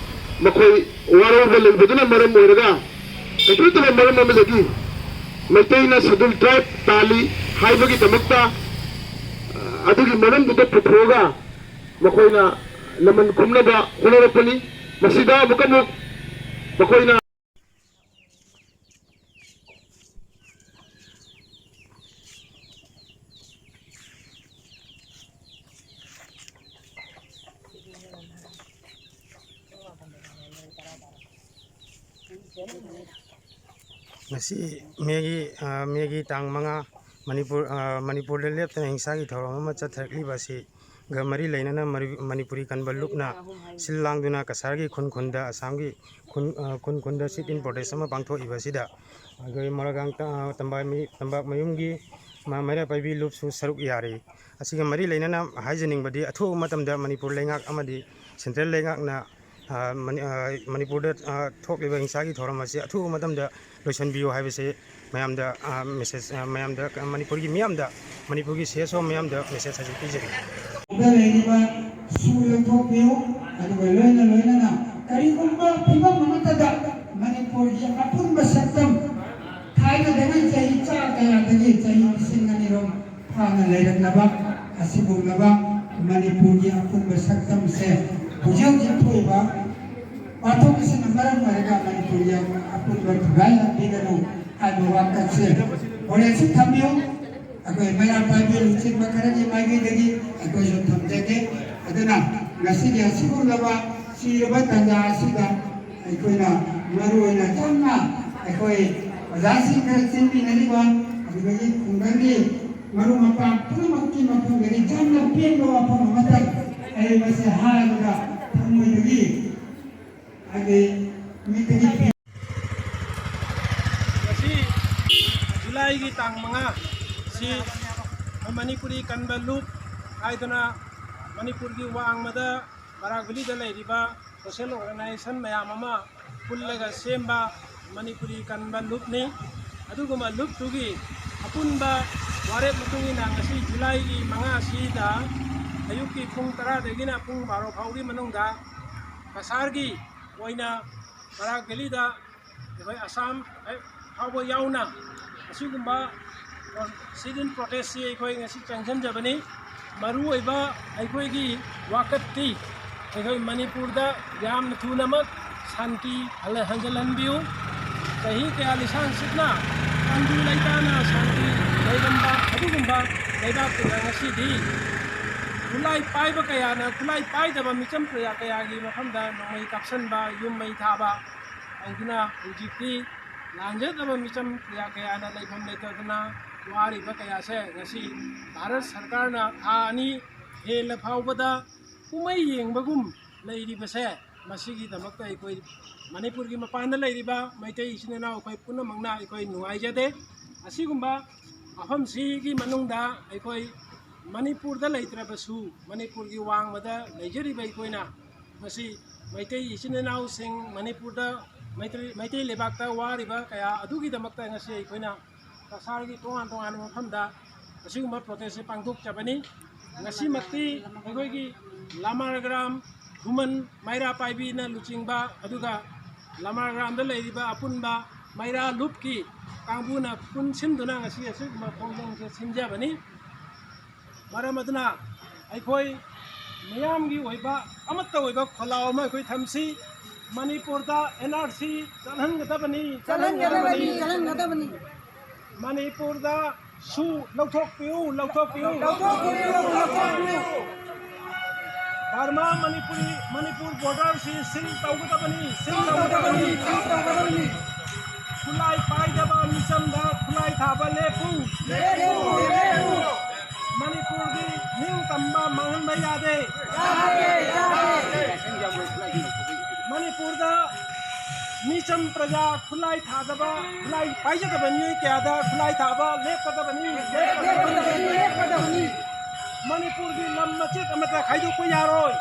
ꯃꯈꯣꯏ ꯋꯥꯔꯧꯕ ꯂꯩꯕꯗꯨꯅ ꯃꯔꯝ ꯑꯣꯏꯔꯒ ꯀꯩꯁꯨ ꯅꯠꯇꯕ ꯃꯔꯝ ꯑꯃꯗꯒꯤ ꯃꯩꯇꯩꯅ ꯁꯦꯗꯨꯜ ꯇ꯭ꯔꯥꯏꯕ ꯇꯥꯜꯂꯤ ꯍꯥꯏꯕꯒꯤꯗꯃꯛꯇ, ꯑ, ꯑꯗꯨꯒꯤ ꯃꯔꯝꯗꯨꯗ ꯄꯨꯊꯣꯛꯑꯒ ꯃꯈꯣꯏꯅ ꯂꯃꯟ ꯈꯨꯝꯅꯕ ꯍꯣꯠꯅꯔꯛꯄꯅꯤ꯫ ꯃꯁꯤꯗ ꯑꯃꯨꯛꯀ ꯑꯃꯨꯛ ꯃꯈꯣꯏꯅ ꯉꯁꯤ ꯃꯦꯒꯤ, ꯑ, ꯃꯦꯒꯤ ꯇꯥꯡ ꯃꯉꯥ, ꯃꯅꯤꯄꯨꯔ, ꯑ, ꯃꯅꯤꯄꯨꯔꯗ ꯂꯦꯞꯇꯅ ꯍꯤꯡꯁꯥꯒꯤ ꯊꯧꯔꯝ ꯑꯃ ꯆꯠꯊꯔꯛꯂꯤꯕ ꯑꯁꯤ ꯒ ꯃꯔꯤ ꯂꯩꯅꯅ ꯃꯔꯤ-, ꯃꯅꯤꯄꯨꯔꯤ ꯀꯟꯕ ꯂꯨꯞꯅ ꯁꯤꯜ ꯂꯥꯡꯗꯨꯅ ꯀꯁꯥꯔꯒꯤ ꯈꯨꯟ ꯈꯨꯟꯗ, ꯑꯁꯥꯝꯒꯤ ꯈꯨꯟ, ꯑ, ꯈꯨꯟ ꯈꯨꯟꯗ sit in protest ꯑꯃ ꯄꯥꯡꯊꯣꯛꯏꯕ ꯑꯁꯤꯗ ꯑꯩꯈꯣꯏ ꯃꯣꯏꯔꯥꯡ ꯇ-, ꯑ, ꯇꯝꯕꯥꯏ ꯃꯤ-, ꯇꯝꯄꯥꯛ ꯃꯌꯨꯝꯒꯤ ꯃ-, ꯃꯩꯔꯥ ꯄꯥꯏꯕꯤ ꯂꯨꯞꯁꯨ ꯁꯔꯨꯛ ꯌꯥꯔꯤ꯫ ꯑꯁꯤꯒ ꯃꯔꯤ ꯂꯩꯅꯅ ꯍꯥꯏꯖꯅꯤꯡꯕꯗꯤ, ꯑꯊꯨꯕ ꯃꯇꯝꯗ ꯃꯅꯤꯄꯨꯔ ꯂꯩꯉꯥꯛ ꯑꯃꯗꯤ ꯁꯦꯟꯇ꯭ꯔꯦꯜ ꯂꯩꯉꯥꯛꯅ, ꯑ, ꯃꯅꯤ-, ꯑ, ꯃꯅꯤꯄꯨꯔꯗ, ꯑ, ꯊꯣꯛꯂꯤꯕ ꯍꯤꯡꯁꯥꯒꯤ ꯊꯧꯔꯝ ꯑꯁꯤ ꯑꯊꯨꯕ ꯃꯇꯝꯗ ꯂꯣꯏꯁꯤꯟꯕꯤꯌꯨ ꯍꯥꯏꯕꯁꯤ ꯃꯌꯥꯝꯗ, ꯑ, message, ꯑ, ꯃꯌꯥꯝꯗ, ꯃꯅꯤꯄꯨꯔꯒꯤ ꯃꯤꯌꯥꯝꯗ, ꯃꯅꯤꯄꯨꯔꯒꯤ C S O ꯃꯌꯥꯝꯗ message ꯑꯁꯤ ꯄꯤꯖꯔꯤ꯫ ꯗ ꯂꯩꯔꯤꯕ ꯁꯨ ꯂꯧꯊꯣꯛꯄꯤꯌꯨ꯫ ꯑꯗꯨꯒ ꯂꯣꯏꯅ ꯂꯣꯏꯅꯅ ꯀꯔꯤꯒꯨꯝꯕ ꯐꯤꯕꯝ ꯑꯃꯠꯇꯗ ꯃꯅꯤꯄꯨꯔꯒꯤ ꯑꯄꯨꯟꯕ ꯁꯛꯇꯝ ꯊꯥꯏꯅꯗꯒꯤ ꯆꯍꯤ ꯆꯥ ꯀꯌꯥꯗꯒꯤ, ꯆꯍꯤ ꯂꯤꯁꯤꯡ ꯑꯅꯤꯔꯣꯝ ꯐꯥꯅ ꯂꯩꯔꯛꯂꯕ ꯑꯁꯤꯒꯨꯝꯂꯕ ꯃꯅꯤꯄꯨꯔꯒꯤ ꯑꯄꯨꯟꯕ ꯁꯛꯇꯝꯁꯦ ꯍꯧꯖꯤꯛ ꯍꯧꯖꯤꯛ ꯊꯣꯛꯏꯕ ꯋꯥꯊꯣꯛ ꯑꯁꯤꯅ ꯃꯔꯝ ꯑꯣꯏꯔꯒ ꯃꯅꯤꯄꯨꯔꯒꯤ ꯑꯄꯨꯟꯕ ꯊꯨꯒꯥꯏ ꯂꯥꯛꯄꯤꯒꯅꯨ ꯍꯥꯏꯕ ꯋꯥꯀꯠꯁꯦ ꯍꯣꯔꯦꯟꯁꯨ ꯊꯝꯕꯤꯌꯨ꯫ ꯑꯩꯈꯣꯏ ꯃꯩꯔꯥ ꯄꯥꯏꯕꯤ ꯂꯨꯆꯤꯡꯕ ꯈꯔꯒꯤ ꯃꯥꯏꯀꯩꯗꯒꯤ ꯑꯩꯈꯣꯏꯁꯨ ꯊꯝꯖꯒꯦ꯫ ꯑꯗꯨꯅ ꯉꯁꯤꯒꯤ ꯑꯁꯤꯒꯨꯝꯂꯕ ꯆꯤꯔꯕ ꯇꯥꯟꯖꯥ ꯑꯁꯤꯗ ꯑꯩꯈꯣꯏꯅ ꯃꯔꯨ ꯑꯣꯏꯅ ꯆꯝꯅ ꯑꯩꯈꯣꯏ ꯑꯣꯖꯥꯁꯤꯡ ꯈꯔ ꯆꯦꯟꯃꯤꯟꯅꯔꯤꯕ ꯑꯗꯨꯗꯒꯤ ꯈꯨꯡꯒꯪꯒꯤ ꯃꯔꯨꯞ ꯃꯄꯥꯡ ꯄꯨꯝꯅꯃꯛꯀꯤ ꯃꯐꯝꯗꯒꯤ ꯌꯥꯝꯅ ꯄꯦꯟꯕ ꯋꯥꯐꯝ ꯑꯃꯇꯪ ꯑꯩ ꯃꯁꯤ ꯍꯥꯏꯔꯕꯗ ꯊꯃꯣꯏꯗꯒꯤ ꯍꯥꯏꯗꯤ ꯃꯤꯠꯇꯒꯤ ꯉꯁꯤ ꯖꯨꯂꯥꯏꯒꯤ ꯇꯥꯡ ꯃꯉꯥ ꯁꯤ ꯃꯅꯤꯄꯨꯔꯤ ꯀꯟꯕ ꯂꯨꯞ ꯍꯥꯏꯗꯨꯅ ꯃꯅꯤꯄꯨꯔꯒꯤ ꯋꯥꯡꯃꯗ ꯕꯔꯥꯛ ꯚꯦꯂꯤꯗ ꯂꯩꯔꯤꯕ ꯁꯣꯁꯦꯜ ꯑꯣꯔꯒꯅꯥꯏꯖꯦꯁꯟ ꯃꯌꯥꯝ ꯑꯃ ꯄꯨꯜꯂꯒ ꯁꯦꯝꯕ ꯃꯅꯤꯄꯨꯔꯤ ꯀꯟꯕ ꯂꯨꯞꯅꯤ꯫ ꯑꯗꯨꯒꯨꯝꯕ ꯂꯨꯞꯇꯨꯒꯤ ꯑꯄꯨꯟꯕ ꯋꯥꯔꯦꯞ ꯃꯇꯨꯡ ꯏꯟꯅ ꯉꯁꯤ ꯖꯨꯂꯥꯏꯒꯤ ꯃꯉꯥ ꯑꯁꯤꯗ ꯑꯌꯨꯛꯀꯤ ꯄꯨꯡ ꯇꯔꯥꯗꯒꯤꯅ ꯄꯨꯡ ꯕꯥꯔꯣ ꯐꯥꯎꯒꯤ ꯃꯅꯨꯡꯗ ꯀꯁꯥꯔꯒꯤ ꯑꯣꯏꯅ ꯕꯔꯥꯛ ꯚꯦꯂꯤꯗ ꯑꯩꯈꯣꯏ ꯑꯁꯥꯝ ꯐꯥꯎꯕ ꯌꯥꯎꯅ ꯑꯁꯤꯒꯨꯝꯕ sit-in protest-ꯁꯤ ꯑꯩꯈꯣꯏ ꯉꯁꯤ ꯆꯪꯁꯤꯟꯖꯕꯅꯤ꯫ ꯃꯔꯨꯑꯣꯏꯕ ꯑꯩꯈꯣꯏꯒꯤ ꯋꯥꯀꯠꯇꯤ ꯑꯩꯈꯣꯏ ꯃꯅꯤꯄꯨꯔꯗ ꯌꯥꯝꯅ ꯊꯨꯅꯃꯛ ꯁꯥꯟꯇꯤ ꯍꯜꯂ-, ꯍꯟꯖꯤꯜꯍꯟꯕꯤꯌꯨ꯫ ꯆꯍꯤ ꯀꯌꯥ ꯂꯤꯁꯥꯡ ꯁꯤꯠꯅ ꯇꯪꯗꯨ ꯂꯩꯇꯥꯅ ꯁꯥꯟꯇꯤ ꯂꯩꯔꯝꯕ ꯑꯗꯨꯒꯨꯝꯕ ꯂꯩꯕꯥꯛꯇꯨꯗ ꯉꯁꯤꯗꯤ ꯈꯨꯠꯂꯥꯏ ꯄꯥꯏꯕ ꯀꯌꯥꯅ ꯈꯨꯠꯂꯥꯏ ꯄꯥꯏꯗꯕ ꯃꯤꯆꯝ ꯄ꯭ꯔꯖꯥ ꯀꯌꯥꯒꯤ ꯃꯐꯝꯗ ꯅꯣꯡꯃꯩ ꯀꯥꯞꯁꯟꯕ, ꯌꯨꯝ ꯃꯩ ꯊꯥꯕ ꯇꯧꯗꯨꯅ ꯍꯧꯖꯤꯛꯇꯤ ꯂꯥꯟꯖꯗꯕ ꯃꯤꯆꯝ ꯀꯌꯥ ꯀꯌꯥꯅ ꯂꯩꯐꯝ ꯂꯩꯇꯗꯅ ꯋꯥꯔꯤꯕ ꯀꯌꯥꯁꯦ ꯉꯁꯤ ꯚꯥꯔꯠ ꯁꯔꯀꯥꯔꯅ ꯊꯥ ꯑꯅꯤ ꯍꯦꯜꯂ ꯐꯥꯎꯕꯗ ꯀꯨꯝꯍꯩ ꯌꯦꯡꯕꯒꯨꯝ ꯂꯩꯔꯤꯕꯁꯦ, ꯃꯁꯤꯒꯤꯗꯃꯛꯇ ꯑꯩꯈꯣꯏ ꯃꯅꯤꯄꯨꯔꯒꯤ ꯃꯄꯥꯟꯗ ꯂꯩꯔꯤꯕ ꯃꯩꯇꯩ ꯏꯆꯤꯟ ꯏꯅꯥꯎ ꯑꯩꯈꯣꯏ ꯄꯨꯝꯅꯃꯛꯅ ꯑꯩꯈꯣꯏ ꯅꯨꯡꯉꯥꯏꯖꯗꯦ꯫ ꯑꯁꯤꯒꯨꯝꯕ ꯃꯐꯝꯁꯤꯒꯤ ꯃꯅꯨꯡꯗ ꯑꯩꯈꯣꯏ ꯃꯅꯤꯄꯨꯔꯗ ꯂꯩꯇ꯭ꯔꯕꯁꯨ, ꯃꯅꯤꯄꯨꯔꯒꯤ ꯋꯥꯡꯃꯗ ꯂꯩꯖꯔꯤꯕ ꯑꯩꯈꯣꯏꯅ ꯃꯁꯤ ꯃꯩꯇꯩ ꯏꯆꯤꯟ ꯏꯅꯥꯎꯁꯤꯡ ꯃꯅꯤꯄꯨꯔꯗ, ꯃꯩꯇꯩ, ꯃꯩꯇꯩ ꯂꯩꯕꯥꯛꯇ ꯋꯥꯔꯤꯕ ꯀꯌꯥ ꯑꯗꯨꯒꯤꯗꯃꯛꯇ ꯉꯁꯤ ꯑꯩꯈꯣꯏꯅ ꯀꯁꯥꯔꯒꯤ ꯇꯣꯉꯥꯟ ꯇꯣꯉꯥꯟꯕ ꯃꯐꯝꯗ ꯑꯁꯤꯒꯨꯝꯕ protest-ꯁꯦ ꯄꯥꯡꯊꯣꯛꯆꯕꯅꯤ꯫ ꯉꯁꯤꯃꯛꯇꯤ ꯑꯩꯈꯣꯏꯒꯤ ꯂꯃꯥꯔꯒ꯭ꯔꯥꯝ, ꯈꯨꯃꯟ, ꯃꯩꯔꯥ ꯄꯥꯏꯕꯤꯅ ꯂꯨꯆꯤꯡꯕ, ꯑꯗꯨꯒ ꯂꯃꯥꯔꯒ꯭ꯔꯥꯝꯗ ꯂꯩꯔꯤꯕ ꯑꯄꯨꯟꯕ ꯃꯩꯔꯥ ꯂꯨꯞꯀꯤ ꯀꯥꯡꯕꯨꯅ ꯄꯨꯟꯁꯤꯟꯗꯨꯅ ꯉꯁꯤ ꯑꯁꯤꯒꯨꯝꯕ ꯈꯣꯡꯖꯪꯁꯦ ꯁꯤꯟꯖꯕꯅꯤ꯫ ꯃꯔꯝ ꯑꯗꯨꯅ ꯑꯩꯈꯣꯏ ꯃꯤꯌꯥꯝꯒꯤ ꯑꯣꯏꯕ ꯑꯃꯠꯇ ꯑꯣꯏꯕ ꯈꯣꯜꯂꯥꯎ ꯑꯃ ꯑꯩꯈꯣꯏ ꯊꯝꯁꯤ꯫ ꯃꯅꯤꯄꯨꯔꯗ NRC ꯆꯠꯍꯟꯒꯗꯕꯅꯤ, ꯆꯠꯍꯟꯒꯗꯕꯅꯤ, ꯆꯠꯍꯟꯒꯗꯕꯅꯤ꯫ ꯃꯅꯤꯄꯨꯔꯗ ꯁꯨ ꯂꯧꯊꯣꯛꯄꯤꯌꯨ, ꯂꯧꯊꯣꯛꯄꯤꯌꯨ꯫ ꯂꯧꯊꯣꯛꯄꯤꯌꯨ, ꯂꯧꯊꯣꯛꯄꯤꯌꯨ꯫ ꯕꯔꯃꯥ ꯃꯅꯤꯄꯨꯔꯤ, ꯃꯅꯤꯄꯨꯔ border-ꯁꯤ seal ꯇꯧꯒꯗꯕꯅꯤ, seal seal ꯇꯧꯒꯗꯕꯅꯤ, ꯇꯧꯒꯗꯕꯅꯤ꯫ Seal ꯇꯧꯒꯗꯕꯅꯤ꯫ ꯈꯨꯠꯂꯥꯏ ꯄꯥꯏꯗꯕ ꯃꯤꯆꯝꯗ ꯈꯨꯠꯂꯥꯏ ꯊꯥꯕ ꯂꯦꯞꯄꯨ꯫ ꯃꯅꯤꯄꯨꯔꯒꯤ ꯅꯤꯡꯇꯝꯕ ꯃꯥꯡꯍꯟꯕ ꯌꯥꯗꯦ꯫ ꯃꯅꯤꯄꯨꯔꯗ ꯃꯤꯆꯝ ꯄ꯭ꯔꯖꯥ ꯈꯨꯠꯂꯥꯏ ꯊꯥꯗꯕ, ꯈꯨꯠꯂꯥꯏ ꯄꯥꯏꯖꯗꯕ ꯃꯤꯑꯣꯏ ꯀꯌꯥꯗ ꯈꯨꯠꯂꯥꯏ ꯊꯥꯕ ꯂꯦꯞꯀꯗꯕꯅꯤ꯫ ꯃꯅꯤꯄꯨꯔꯒꯤ ꯂꯝ ꯃꯆꯦꯠ ꯑꯃꯠꯇ ꯈꯥꯏꯗꯣꯛꯄ ꯌꯥꯔꯣꯏ꯫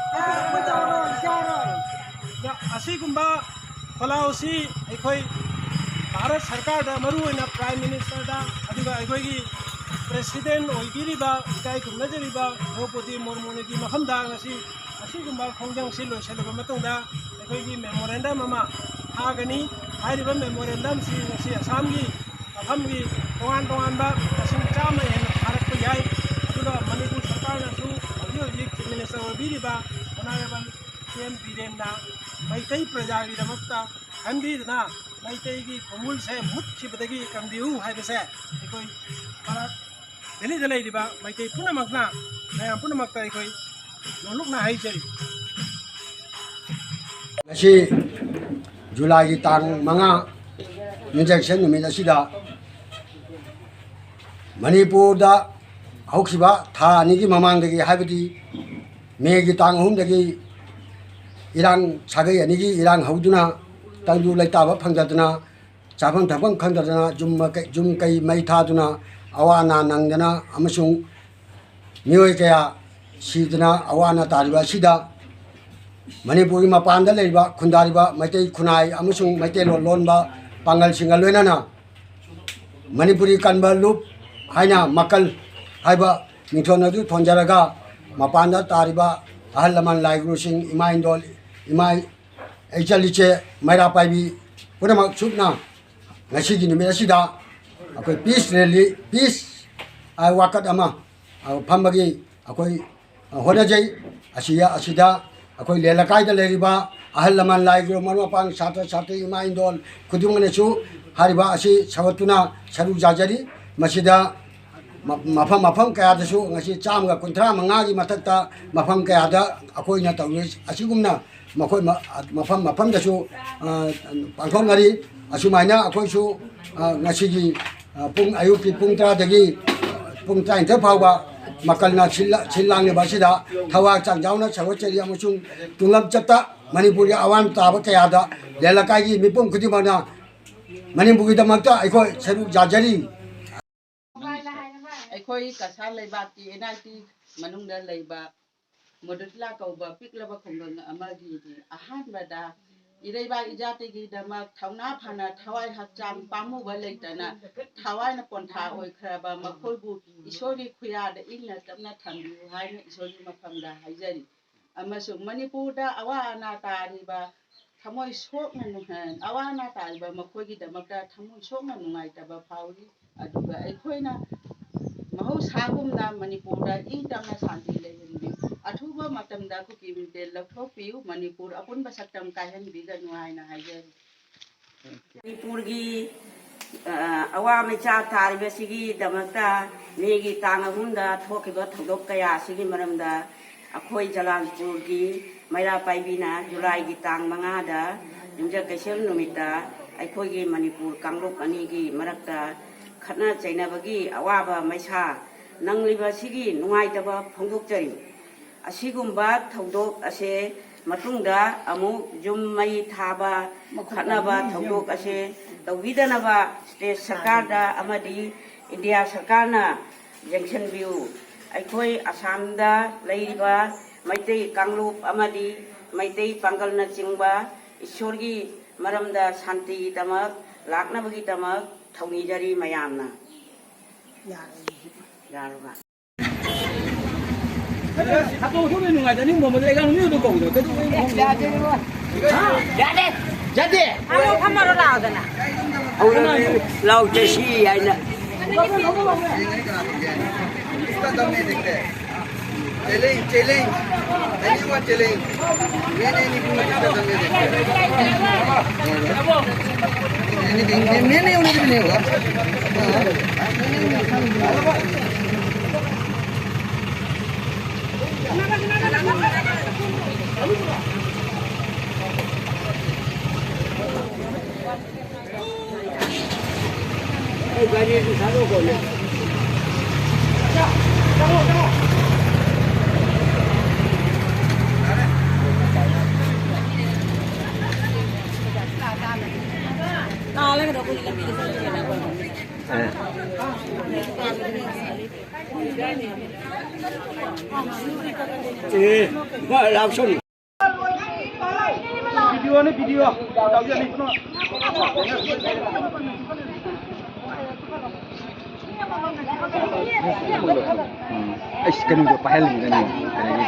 ꯑꯁꯤꯒꯨꯝꯕ ꯈꯣꯜꯂꯥꯎ ꯑꯁꯤ ꯑꯩꯈꯣꯏ ꯚꯥꯔꯠ ꯁꯔꯀꯥꯔꯗ, ꯃꯔꯨꯑꯣꯏꯅ ꯄ꯭ꯔꯥꯏꯝ ꯃꯤꯅꯤꯁꯇꯔꯗ, ꯑꯗꯨꯒ ꯑꯩꯈꯣꯏꯒꯤ ꯄ꯭ꯔꯦꯁꯤꯗꯦꯟ ꯑꯣꯏꯕꯤꯔꯤꯕ, ꯏꯀꯥꯏ ꯈꯨꯝꯅꯖꯔꯤꯕ ꯗ꯭ꯔꯧꯄꯗꯤ ꯃꯨꯔꯃꯨꯅꯒꯤ ꯃꯐꯝꯗ ꯉꯁꯤ ꯑꯁꯤꯒꯨꯝꯕ ꯈꯣꯡꯖꯪꯁꯤ ꯂꯣꯏꯁꯤꯜꯂꯕ ꯃꯇꯨꯡꯗ ꯑꯩꯈꯣꯏꯒꯤ ꯃꯦꯃꯣꯔꯦꯟꯗꯝ ꯑꯃ ꯊꯥꯒꯅꯤ꯫ ꯍꯥꯏꯔꯤꯕ ꯃꯦꯃꯣꯔꯦꯟꯗꯝꯁꯤ ꯉꯁꯤ ꯑꯁꯥꯝꯒꯤ ꯃꯐꯝꯒꯤ ꯇꯣꯉꯥꯟ ꯇꯣꯉꯥꯟꯕ ꯃꯁꯤꯡ ꯆꯥꯝꯃ ꯍꯦꯟꯅ ꯊꯥꯔꯛꯄ ꯌꯥꯏ꯫ ꯑꯗꯨꯒ ꯃꯅꯤꯄꯨꯔ ꯁꯔꯀꯥꯔꯅꯁꯨ ꯍꯧꯖꯤꯛ ꯍꯧꯖꯤꯛ ꯆꯤꯐ ꯃꯤꯅꯤꯁꯇꯔ ꯑꯣꯏꯕꯤꯔꯤꯕ ꯑꯣꯅꯔꯦꯕꯜ ꯁꯤ ꯑꯦꯝ ꯕꯤꯔꯦꯟꯅ ꯃꯩꯇꯩ ꯄ꯭ꯔꯖꯥꯒꯤꯗꯃꯛꯇ ꯈꯟꯕꯤꯗꯨꯅ ꯃꯩꯇꯩꯒꯤ ꯈꯣꯡꯒꯨꯜꯁꯦ ꯃꯨꯠꯈꯤꯕꯗꯒꯤ ꯀꯟꯕꯤꯌꯨ ꯍꯥꯏꯕꯁꯦ ꯑꯩꯈꯣꯏ ꯚꯥꯔꯠ ꯗꯦꯜꯂꯤꯗ ꯂꯩꯔꯤꯕ ꯃꯩꯇꯩ ꯄꯨꯝꯅꯃꯛꯅ, ꯃꯌꯥꯝ ꯄꯨꯝꯅꯃꯛꯇ ꯑꯩꯈꯣꯏ ꯅꯣꯂꯨꯛꯅ ꯍꯥꯏꯖꯔꯤ꯫ ꯉꯁꯤ ꯖꯨꯂꯥꯏꯒꯤ ꯇꯥꯡ ꯃꯉꯥ, ꯌꯨꯝꯖꯀꯩꯁ ꯅꯨꯃꯤꯠ ꯑꯁꯤꯗ ꯃꯅꯤꯄꯨꯔꯗ ꯍꯧꯈꯤꯕ ꯊꯥ ꯑꯅꯤꯒꯤ ꯃꯃꯥꯡꯗꯒꯤ, ꯍꯥꯏꯕꯗꯤ ꯃꯦꯒꯤ ꯇꯥꯡ ꯑꯍꯨꯝꯗꯒꯤ ꯏꯔꯥꯡ, ꯁꯥꯒꯩ ꯑꯅꯤꯒꯤ ꯏꯔꯥꯡ ꯍꯧꯗꯨꯅ ꯇꯪꯗꯨ ꯂꯩꯇꯥꯕ ꯐꯪꯗꯗꯅ, ꯆꯥꯐꯝ ꯊꯛꯐꯝ ꯈꯪꯗꯗꯅ ꯌꯨꯝ ꯃꯀꯩ-, ꯌꯨꯝ ꯀꯩ ꯃꯩ ꯊꯥꯗꯨꯅ ꯑꯋꯥ ꯑꯅꯥ ꯅꯪꯗꯅ ꯑꯃꯁꯨꯡ ꯃꯤꯑꯣꯏ ꯀꯌꯥ ꯁꯤꯗꯅ ꯑꯋꯥ ꯑꯅꯥ ꯇꯥꯔꯤꯕ ꯑꯁꯤꯗ ꯃꯅꯤꯄꯨꯔꯒꯤ ꯃꯄꯥꯟꯗ ꯂꯩꯔꯤꯕ, ꯈꯨꯟꯗꯥꯔꯤꯕ ꯃꯩꯇꯩ ꯈꯨꯟꯅꯥꯏ ꯑꯃꯁꯨꯡ ꯃꯩꯇꯩꯂꯣꯟ ꯂꯣꯟꯕ ꯄꯥꯡꯒꯜꯁꯤꯡꯒ ꯂꯣꯏꯅꯅ ꯃꯅꯤꯄꯨꯔꯤ ꯀꯟꯕ ꯂꯨꯞ ꯍꯥꯏꯅ ꯃꯀꯜ ꯍꯥꯏꯕ ꯃꯤꯡꯊꯣꯟ ꯑꯗꯨ ꯊꯣꯟꯖꯔꯒ ꯃꯄꯥꯟꯗ ꯇꯥꯔꯤꯕ ꯑꯍꯜ ꯂꯃꯟ, ꯂꯥꯏꯒꯨꯔꯨꯁꯤꯡ, ꯏꯃꯥ ꯏꯟꯗꯣꯜ, ꯏꯃꯥ ꯏꯆꯜ ꯏꯆꯦ, ꯃꯩꯔꯥ ꯄꯥꯏꯕꯤ ꯄꯨꯝꯅꯃꯛ ꯁꯨꯞꯅ ꯉꯁꯤꯒꯤ ꯅꯨꯃꯤꯠ ꯑꯁꯤꯗ ꯑꯩꯈꯣꯏ ꯄꯤꯁ ꯔꯦꯂꯤ, ꯄꯤꯁ, ꯑ, ꯋꯥꯀꯠ ꯑꯃ, ꯑ, ꯐꯝꯕꯒꯤ ꯑꯩꯈꯣꯏ, ꯑ, ꯍꯣꯠꯅꯖꯩ꯫ ꯑꯁꯤ, ꯑꯁꯤꯗ ꯑꯩꯈꯣꯏ ꯂꯦꯂꯀꯥꯏꯗ ꯂꯩꯔꯤꯕ ꯑꯍꯜ ꯂꯃꯟ, ꯂꯥꯏꯒꯤ ꯃꯔꯨꯞ ꯃꯄꯥꯡ, ꯁꯥꯇ꯭ꯔ ꯁꯥꯇ꯭ꯔꯤ, ꯏꯃꯥ ꯏꯟꯗꯣꯜ ꯈꯨꯗꯤꯡꯃꯛꯅꯁꯨ ꯍꯥꯏꯔꯤꯕ ꯑꯁꯤ ꯁꯧꯒꯠꯇꯨꯅ ꯁꯔꯨꯛ ꯌꯥꯖꯔꯤ꯫ ꯃꯁꯤꯗ ꯃ-, ꯃꯐꯝ ꯃꯐꯝ ꯀꯌꯥꯗꯁꯨ ꯉꯁꯤ ꯆꯥꯝꯃꯒ ꯀꯨꯟꯊ꯭ꯔꯥ ꯃꯉꯥꯒꯤ ꯃꯊꯛꯇ ꯃꯐꯝ ꯀꯌꯥꯗ ꯑꯩꯈꯣꯏꯅ ꯇꯧꯔꯤ꯫ ꯑꯁꯤꯒꯨꯝꯅ ꯃꯈꯣꯏ ꯃ-, ꯃꯐꯝ ꯃꯐꯝꯗꯁꯨ, ꯑ, ꯄꯥꯡꯊꯣꯛꯅꯔꯤ꯫ ꯑꯁꯨꯃꯥꯏꯅ ꯑꯩꯈꯣꯏꯁꯨ, ꯑ, ꯉꯁꯤꯒꯤ ꯑ, ꯄꯨꯡ, ꯑꯌꯨꯛꯀꯤ ꯄꯨꯡ ꯇꯔꯥꯗꯒꯤ ꯄꯨꯡ ꯇꯔꯥꯅꯤꯊꯣꯏ ꯐꯥꯎꯕ ꯃꯀꯜꯅ ꯁꯤꯜ-, ꯁꯤꯜ ꯂꯥꯡꯂꯤꯕ ꯑꯁꯤꯗ ꯊꯋꯥꯏ ꯍꯛꯆꯥꯡ ꯌꯥꯎꯅ ꯁꯔꯨꯛ ꯆꯠꯂꯤ ꯑꯃꯁꯨꯡ ꯇꯨꯡꯂꯝꯆꯠꯇ ꯃꯅꯤꯄꯨꯔꯒꯤ ꯑꯋꯥ ꯑꯅꯥ ꯇꯥꯕ ꯀꯌꯥꯗ ꯂꯩꯂꯩꯀꯥꯏꯒꯤ ꯃꯤꯄꯨꯝ ꯈꯨꯗꯤꯡꯃꯛꯅ ꯃꯅꯤꯄꯨꯔꯒꯤꯗꯃꯛꯇ ꯑꯩꯈꯣꯏ ꯁꯔꯨꯛ ꯌꯥꯖꯔꯤ꯫ ꯑꯩꯈꯣꯏ ꯀꯁꯥꯔ ꯂꯩꯕꯥꯛꯀꯤ ꯑꯦꯟ ꯑꯥꯏ ꯇꯤ ꯃꯅꯨꯡꯗ ꯂꯩꯕ ꯃꯣꯗꯨꯂꯥ ꯀꯧꯕ ꯄꯤꯛꯂꯕ ꯈꯨꯡꯒꯪ ꯑꯃꯒꯤ ꯑꯍꯥꯟꯕꯗ ꯏꯔꯩꯕꯥꯛ ꯏꯖꯥꯇꯤꯒꯤꯗꯃꯛ ꯊꯧꯅꯥ ꯐꯅ ꯊꯋꯥꯏ ꯍꯛꯆꯥꯡ ꯄꯥꯝꯃꯨꯕ ꯂꯩꯇꯅ ꯊꯋꯥꯏꯅ ꯄꯣꯟꯊꯥ ꯑꯣꯏꯈ꯭ꯔꯕ ꯃꯈꯣꯏꯕꯨ ꯏꯁꯣꯔꯒꯤ ꯈꯨꯌꯥꯗ ꯏꯪꯅ ꯇꯞꯅ ꯊꯝꯕꯤꯌꯨ ꯍꯥꯏꯅ ꯏꯁꯣꯔꯒꯤ ꯃꯐꯝꯗ ꯍꯥꯏꯖꯔꯤ꯫ ꯑꯃꯁꯨꯡ ꯃꯅꯤꯄꯨꯔꯗ ꯑꯋꯥ ꯑꯅꯥ ꯇꯥꯔꯤꯕ ꯊꯃꯣꯏ ꯁꯣꯛꯅ ꯅꯨꯡ-, ꯑꯋꯥ ꯑꯅꯥ ꯇꯥꯔꯤꯕ ꯃꯈꯣꯏꯒꯤꯗꯃꯛꯇ ꯊꯃꯣꯏ ꯁꯣꯛꯅ ꯅꯨꯡꯉꯥꯏꯇꯕ ꯐꯥꯎꯔꯤ꯫ ꯑꯗꯨꯒ ꯑꯩꯈꯣꯏꯅ ꯃꯍꯧꯁꯥꯒꯨꯝꯅ ꯃꯅꯤꯄꯨꯔꯗ ꯏꯪ ꯇꯞꯅ ꯁꯥꯟꯇꯤ ꯂꯩꯍꯟꯕꯤꯌꯨ꯫ ꯑꯊꯨꯕ ꯃꯇꯝꯗ ꯀꯨꯀꯤ ꯃꯤꯡꯇꯦꯜ ꯂꯧꯊꯣꯛꯄꯤꯌꯨ꯫ ꯃꯅꯤꯄꯨꯔ ꯑꯄꯨꯟꯕ ꯁꯛꯇꯝ ꯀꯥꯏꯍꯟꯕꯤꯒꯅꯨ ꯍꯥꯏꯅ ꯍꯥꯏꯖꯔꯤ꯫ ꯃꯅꯤꯄꯨꯔꯒꯤ, ꯑ, ꯑꯋꯥ ꯃꯩꯆꯥ ꯇꯥꯔꯤꯕꯁꯤꯒꯤꯗꯃꯛꯇ ꯃꯦꯒꯤ ꯇꯥꯡ ꯑꯍꯨꯝꯗ ꯊꯣꯛꯈꯤꯕ ꯊꯧꯗꯣꯛ ꯀꯌꯥ ꯑꯁꯤꯒꯤ ꯃꯔꯝꯗ ꯑꯩꯈꯣꯏ ꯖꯂꯥꯟꯄꯨꯔꯒꯤ ꯃꯩꯔꯥ ꯄꯥꯏꯕꯤꯅ ꯖꯨꯂꯥꯏꯒꯤ ꯇꯥꯡ ꯃꯉꯥꯗ ꯌꯨꯝꯖꯀꯩꯁꯦꯜ ꯅꯨꯃꯤꯠꯇ ꯑꯩꯈꯣꯏꯒꯤ ꯃꯅꯤꯄꯨꯔ ꯀꯥꯡꯂꯨꯞ ꯑꯅꯤꯒꯤ ꯃꯔꯛꯇ ꯈꯠꯅ ꯆꯩꯅꯕꯒꯤ ꯑꯋꯥꯕ ꯃꯩꯁꯥ ꯅꯪꯂꯤꯕ ꯑꯁꯤꯒꯤ ꯅꯨꯡꯉꯥꯏꯇꯕ ꯐꯣꯡꯗꯣꯛꯆꯔꯤ꯫ ꯑꯁꯤꯒꯨꯝꯕ ꯊꯧꯗꯣꯛ ꯑꯁꯦ ꯃꯇꯨꯡꯗ ꯑꯃꯨꯛ ꯌꯨꯝ ꯃꯩ ꯊꯥꯕ, ꯈꯠꯅꯕ ꯊꯧꯗꯣꯛ ꯑꯁꯦ ꯇꯧꯕꯤꯗꯅꯕ ꯁ꯭ꯇꯦꯠ ꯁꯔꯀꯥꯔꯗ ꯑꯃꯗꯤ ꯏꯟꯗꯤꯌꯥ ꯁꯔꯀꯥꯔꯅ ꯌꯦꯡꯁꯤꯟꯕꯤꯌꯨ꯫ ꯑꯩꯈꯣꯏ ꯑꯁꯥꯝꯗ ꯂꯩꯔꯤꯕ ꯃꯩꯇꯩ ꯀꯥꯡꯂꯨꯞ ꯑꯃꯗꯤ ꯃꯩꯇꯩ ꯄꯥꯡꯒꯜꯅꯆꯤꯡꯕ ꯏꯁꯣꯔꯒꯤ ꯃꯔꯝꯗ ꯁꯥꯟꯇꯤꯒꯤꯗꯃꯛ ꯂꯥꯛꯅꯕꯒꯤꯗꯃꯛ ꯊꯧꯅꯤꯖꯔꯤ ꯃꯌꯥꯝꯅ꯫ ꯌꯥꯔꯕ? ꯌꯥꯗꯦ꯫ ꯌꯥꯗꯦ꯫ ꯌꯥꯗꯦ꯫ ꯑꯃꯨꯛ ꯐꯝꯃꯔꯣ ꯂꯥꯛꯑꯣꯗꯅ꯫ ꯂꯥꯎ ꯆꯦꯁꯤ ꯍꯥꯏꯅ꯫ Challenge, challenge. Anyone challenge? ꯃꯦꯟ ꯑꯦꯅꯤ ꯄꯨꯝꯕ ꯗꯤꯁꯀꯁꯟ ꯂꯩꯇꯦ꯫ Anything, ꯃꯦꯟ ꯑꯦꯅꯤ ꯄꯨꯝꯕ ꯗꯤꯁꯀꯁꯟ ꯂꯩꯇꯦ꯫ ꯑꯦ, ꯂꯥꯛꯁꯟ꯫ ꯚꯤꯗꯤꯑꯣꯅꯤ, ꯚꯤꯗꯤꯑꯣ꯫ ꯎꯝ꯫ ꯑꯩꯁ, ꯀꯩꯅꯣꯗꯣ ꯄꯥꯏꯍꯜꯂꯤꯉꯩꯗꯅꯦ, ꯀꯩꯅꯣꯒꯤ꯫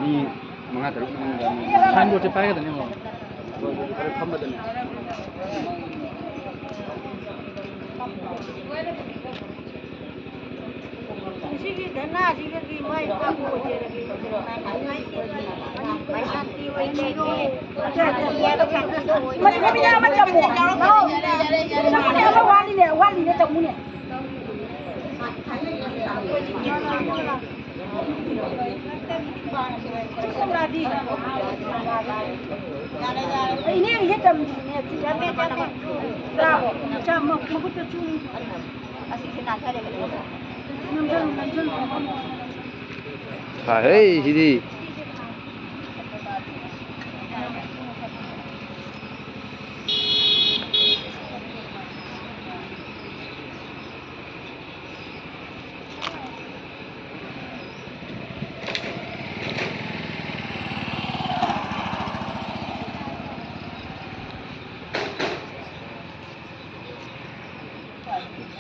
ꯃꯤ ꯃꯉꯥ ꯇꯔꯨꯛ ꯃꯅꯨꯡꯗ ꯑꯃꯨꯛ ꯁꯥꯏꯟꯕꯣꯔꯗꯁꯦ ꯄꯥꯏꯒꯗꯕꯅꯦ ꯑꯃꯨꯛ꯫ ꯈꯔ ꯐꯝꯕꯗꯅꯦ꯫ ꯉꯁꯤꯒꯤ ꯙꯔꯅꯥꯁꯤꯗꯒꯤ ꯃꯥꯏ ꯄꯥꯛꯄ ꯑꯣꯏꯖꯔꯒꯦ꯫ ꯃꯥꯏ ꯁꯥꯟꯇꯤ ꯑꯣꯏꯖꯔꯒꯦ꯫ ꯃꯁꯤ ꯃꯤꯅꯥ ꯑꯃ ꯆꯝꯃꯣ꯫ ꯆꯝꯃꯨꯅꯦ, ꯑꯃ ꯋꯥꯠꯂꯤꯅꯦ, ꯋꯥꯠꯂꯤꯅꯦ, ꯆꯝꯃꯨꯅꯦ꯫ ꯏꯅꯦ, ꯏꯅꯦ ꯆꯝꯃꯤꯅꯦ꯫ ꯆꯥꯃꯣ꯫ ꯆꯥꯃꯣ꯫ ꯃꯈꯨꯠꯇ ꯆꯨꯝ꯫ ꯅꯝꯖꯜꯂꯨ, ꯅꯝꯖꯜꯂꯨ꯫ ꯁꯥꯏꯍꯦ ꯁꯤꯗꯤ꯫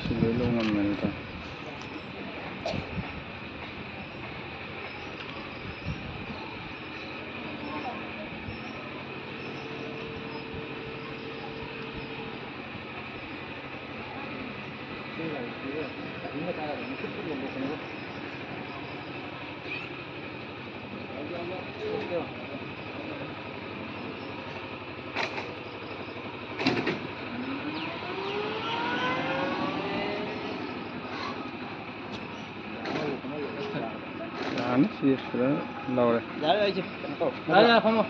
ꯁꯤ ꯂꯣꯏ ꯂꯧ ꯉꯝꯃꯦꯅꯦ ꯇꯥꯏ꯫ ꯌꯥꯔꯅꯤ, ꯁꯤ ꯐꯖꯅ ꯂꯧꯔꯦ꯫ ꯌꯥꯔꯦ, ꯑꯩꯁꯦ ꯀꯩꯅꯣ ꯇꯧꯔꯦ꯫ ꯌꯥꯔꯦ, ꯌꯥꯔꯦ, ꯐꯝꯃꯣ꯫